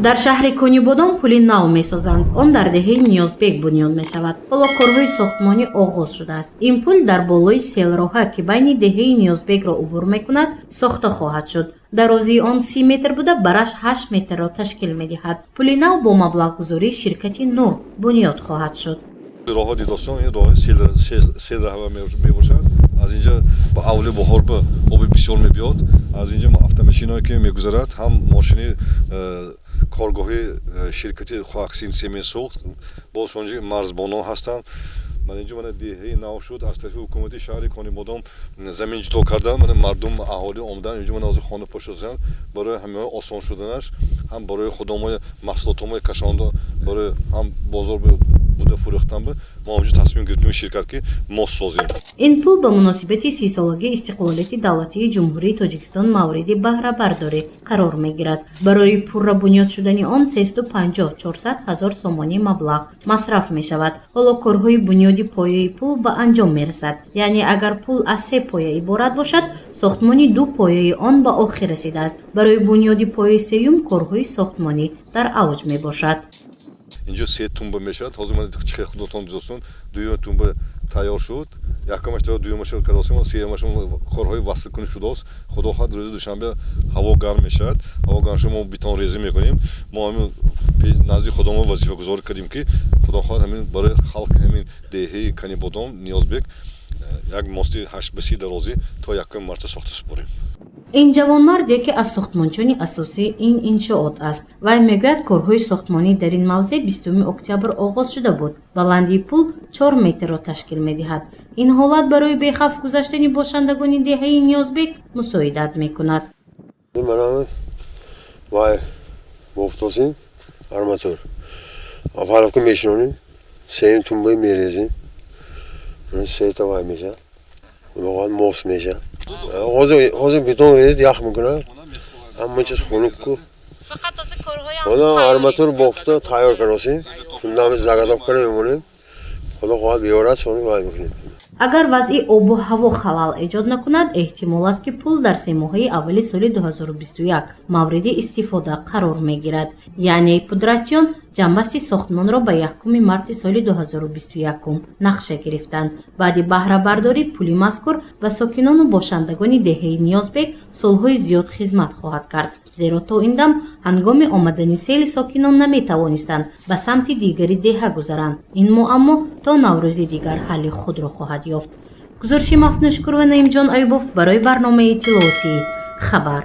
Дар шаҳри Конибодом пули нав месозанд. Он дар деҳаи Ниёзбек бунёд мешавад. Ҳоло корҳои сохтмонӣ оғоз шудааст. Ин пул дар болои селроҳа, ки байни деҳаи Ниёзбекро убур мекунад, сохта хоҳад шуд. Дарозии он 30 метр буда, бараш 8 метрро ташкил медиҳад. Пули нав бо маблағгузории ширкати «Нур» бунёд хоҳад шуд. Роҳо дидостон, ин роҳи селраҳва мебошад. Аз инҷа ба аввали баҳор ба оби бисёр мебиёд. Аз инҷа автомашиное ки мегузарад, ҳам мошини коргоҳи ширкати Хуаксин Семенсохт, боз онҷа марзбонон ҳастанд. Ман инҷо, мана, деҳаи нав шуд. Аз тарафи ҳукумати шаҳри Конибодом замин ҷудо кардан. Мана, мардум, аҳолӣ омадан инҷо, мана, ҳозир хона пошосанд. Барои ҳамаи осон шуданаш, ҳам барои худомои маҳсулотҳои кашонда, барои ҳам бозор буда фурӯхтан, мо онҷо тасмим гирифтем, ширкат, ки мост созем. Ин пул ба муносибати 30-солагии истиқлолияти давлатии Ҷумҳурии Тоҷикистон мавриди баҳрабардорӣ қарор мегирад. Барои пурра бунёд шудани он 350 400 ҳазор сомонӣ маблағ масраф мешавад. Ҳоло корҳои бунёди пояи пул ба анҷом мерасад, яъне агар пул аз се поя иборат бошад, сохтмони ду пояи он ба охир расидааст. Барои бунёди пояи сеюм корҳои сохтмонӣ дар авҷ мебошад. Инҷо се тумба мешавад. Ҳозир ман чихе худотон дидостон, дуюм тумба тайёр шуд, якумаш тайёр, дуюмаш каросим, сеюмаш корҳои васлкунӣ шудааст. Худо хоҳад, рӯзи душанбе ҳаво гарм мешавад. Ҳаво гарм шуд, мо бетон резӣ мекунем. Мо ҳамин назди худомо вазифагузорӣ кардем, ки худо хоҳад, ҳамин барои халқи ҳамин деҳаи Канибодом, Ниёзбек, як мости 8 ба 30 дарозӣ то 1 марта сохта супорем. Ин ҷавонмард яке аз сохтмончони асосии ин иншоот аст. Вай мегӯяд, корҳои сохтмонӣ дар ин мавзеъ 20 октябр оғоз шуда буд. Баландии пул 4 метрро ташкил медиҳад. Ин ҳолат барои бехавф гузаштани бошандагони деҳаи Ниёзбек мусоидат мекунад. Вай бофтосем, арматур фалабка мешинонем, сеюм тумбаи мерезем, сета вай мешавад, мост мешавад. Ҳозир бетон рез, ях мекунад, ҳама чиз хунук ку. Ҳозир арматур бофта тайёр кардосем, фундамент заготовка мемонем. Худо хоҳад, биёрад, сони вай мекунем. Агар вазъи обу ҳаво халал эҷод накунад, эҳтимол аст, ки пул дар семоҳаи аввали соли 2021 мавриди истифода қарор мегирад, яъне пудратчиён ҷамъбасти сохтмонро ба 1 марти соли 2021 нақша гирифтанд. Баъди баҳрабардорӣ пули мазкур ба сокинону бошандагони деҳаи Ниёзбек солҳои зиёд хизмат хоҳад кард, зеро то ин дам ҳангоми омадани сели сокинон наметавонистанд ба самти дигари деҳа гузаранд. Ин муаммо то Наврӯзи дигар ҳалли худро хоҳад ёфт. Гузориши Мафнушкур ва Наимҷон Аюбов барои барномаи иттилоотии «Хабар».